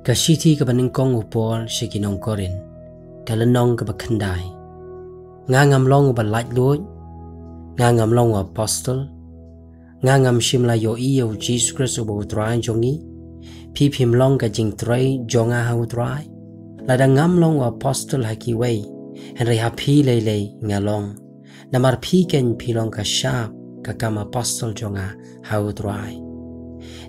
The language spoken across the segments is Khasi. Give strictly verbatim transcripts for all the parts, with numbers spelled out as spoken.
Ka shithi kaba nyngkong u Paul sha ki nong Korinth. Ka lynnong kaba khyndai. Nga ngam long uba laitluid, nga ngam long u apostol, nga ngam shym la ïohi ïa u Jisu Khrist uba u Trai jong ngi. Phi phim long ka jingtrei jong nga ha u Trai. Lada ngam long u apostol ha kiwei, hynrei ha phi lei lei nga long. Namar phi keiñ phi long ka shap ka kam apostol jong nga ha u Trai.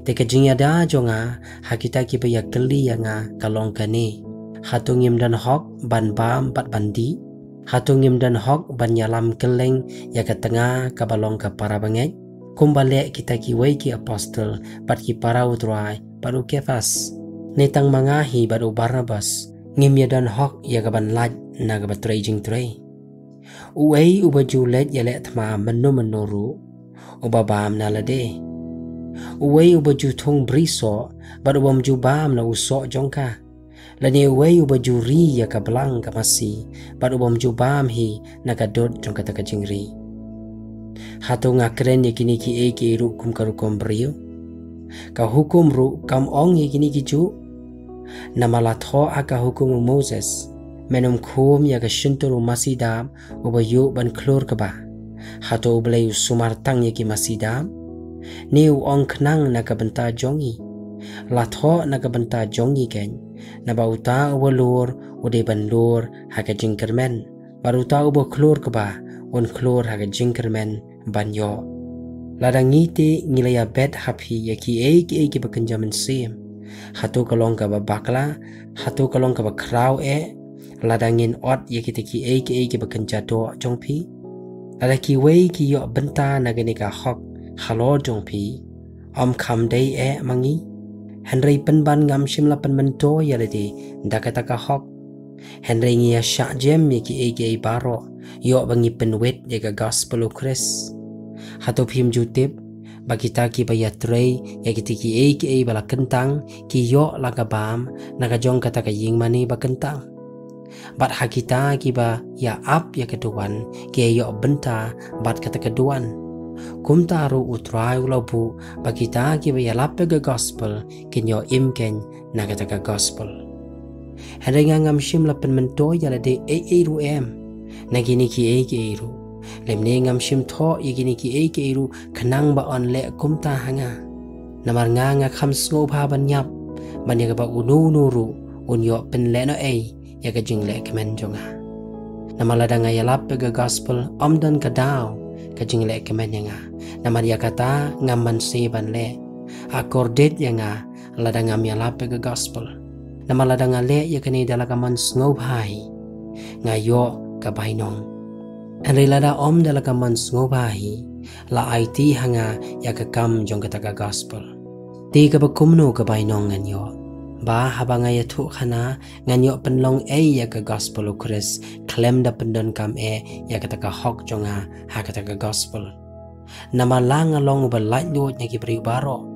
Te ka jingïada jong nga ha kita kiba ïakylli ïa nga ka long kane: hato ngim don hok ban bam bad ban dih? Hato ngim don hok ban ïalam kylleng ïa ka tnga kaba long ka para bangeit, kumba leh kita kiwei ki apostol bad ki para u Trai bad u Kephas? Ne tang ma nga hi bad u Barnabas ngim ïadon hok ïa kaban lait na kaba trei jingtrei? Uei uba ju leit ïaleh thma mynno mynno ruh, uba bam na lade? Uei uba ju thung bri soh bad ubym ju bam na u soh jong ka? Lane uei uba ju ri ïa ka blang ka masi bad ubym ju bam hi na ka dud jong kata ka jingri? Hato nga kren ïa kine kiei kiei ruh kum ka rukom briew? Ka hukum ruh kam ong ïa kine kijuh? Namar la thoh ha ka hukum u Moses: Men ym khum ïa ka shyntur u masi dab uba ïuh ban khlur kba. Hato U Blei u sumar tang ïa ki masi dab? Ne u ong khnang na ka bynta jong ngi? La thoh na ka bynta jong ngi keiñ, naba uta uba lur u dei ban lur ha ka jingkyrmen, bad uta uba khlur kba un khlur ha ka jingkyrmen ban ïoh. Lada ngi te ngi la ïabet ha phi ïa kiei kiei kiba kynja mynsiem, hato ka long kaba bakla? Hato ka long kaba khraw eh lada ngin ot ïa kita kiei kiei kiba kynja doh jong phi? Lada kiwei ki ïoh bynta na kane ka hok halor jong phi, ym kham dei eh ma ngi? Hynrei pynban ngam shym la pynmyntoi ïa lade da kata ka hok. Hynrei ngi ïa shah jem ïa kiei kiei baroh ïoh ba ngi pynwit ïa ka gospel u Khrist. Hato phim ju tip ba kita kiba ïatrei ïa kita kiei kiei ba la kyntang ki ïoh la ka bam na ka jong kata ka ïingmane ba kyntang? Bad ha kita kiba ïa ap ïa ka duwan ki ïa ïoh bynta bad kata ka duwan. Kumta ruh U Trai u la buh ba kita kiba ïalap ïa ka gospel kin ïoh im keiñ na kata ka gospel. Hynrei nga ngam shym la pynmyntoi ïa lade ei ei ruh em na kine kiei kiei ruh, lymne ngam shym thoh ïa kine kiei kiei ruh khnang ba yn leh kumta ha nga. Namar nga nga kham sngewbha ban ïap ban ïa kaba uno uno ruh un ïoh pynlehnohei ïa ka jinglehkmen jong nga. Namar lada nga ïalap ïa ka gospel, ym don ka daw ka jinglehkmen ïa nga. Namar ïa kata ngam banse ban leh. Akordit ïa nga lada ngam ïalap ïa ka gospel. Namar lada nga leh ïa kane da la ka mon sngewbha hi, nga ïoh ka bainong. Hynrei lada ym da la ka mon sngewbha hi, la aiti ha nga ïa ka kam jong kata ka gospel. Te kaba kumno ka bainong ngan ïoh? Ba haba nga ïathuhkhana ngan ïoh pynlong ei ïa ka gospel u Khrist khlem da pyndonkam eh ïa kata ka hok jong nga ha kata ka gospel. Namar la nga long uba laitluid na ki briew baroh,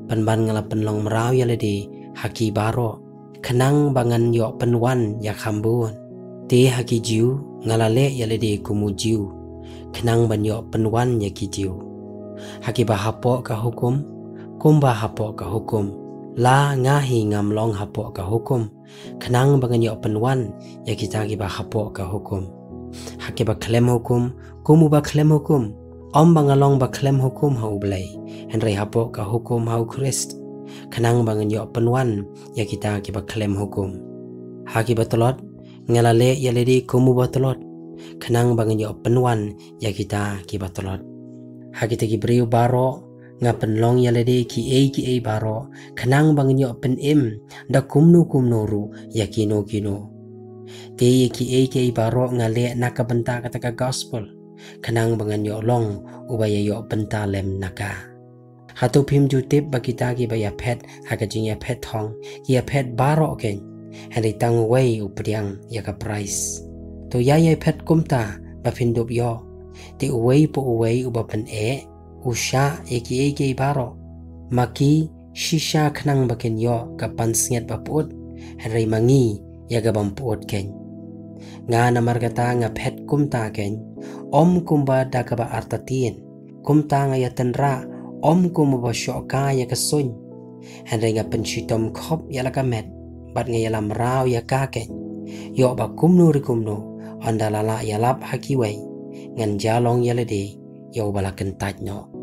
pynban nga la pynlong mraw ïa lade ha ki baroh, khnang ba ngan ïoh pynwan ïa kham bun. Te ha ki Jiw nga la leh ïa lade kum u Jiw, khnang ban ïoh pynwan ïa ki Jiw. Ha kiba hapoh ka hukum, kumba hapoh ka hukum, la nga hi ngam long hapoh ka hukum, khnang ba ngan ïoh pynwan ïa kita kiba hapoh ka hukum. Ha kiba khlem hukum, kum uba khlem hukum, ym ba nga long ba khlem hukum ha U Blei, hynrei hapoh ka hukum ha u Khrist, khnang ba ngan ïoh pynwan ïa kita kiba khlem hukum. Ha kiba tlot nga la leh ïa lade kum uba tlot, khnang ba ngan ïoh pynwan ïa kita kiba tlot. Ha kita ki briew baroh nga pynlong ïa lade kiei kiei baroh, khnang ba ngan ïoh pynim da kumno kumno ruh ïa kino kino. Te ïa kiei kiei baroh nga leh na ka bynta kata ka gospel, khnang ba ngan ïoh long uba ïa ïoh bynta lem na ka. Hato phim ju tip ba kita kiba ïaphet ha ka jingïaphet thong ki ïaphet baroh keiñ, hynrei tang uwei u pdiang ïa ka prais? To ïa ïaphet kumta ba phin dup ïoh. Te uwei pa uwei uba pyneh, u shah ïa kiei kiei baroh. Ma ki shisha khnang ba kin ïoh ka pansngiat ba pyut, hynrei ma ngi ïa ka bym pyut keiñ. Nga namar kata nga phet kumta keiñ, ym kumba da kaba artatien. Kumta nga ïatynrah, ym kum uba shoh kai ïa ka suiñ, hynrei nga pynshitom khop ïa la ka met, bad nga ïalam mraw ïa ka keiñ. Ïoh ba kumno re kumno, ynda la lah ïalap ha kiwei, ngan jia long ïa lade ïa uba la kyntait noh.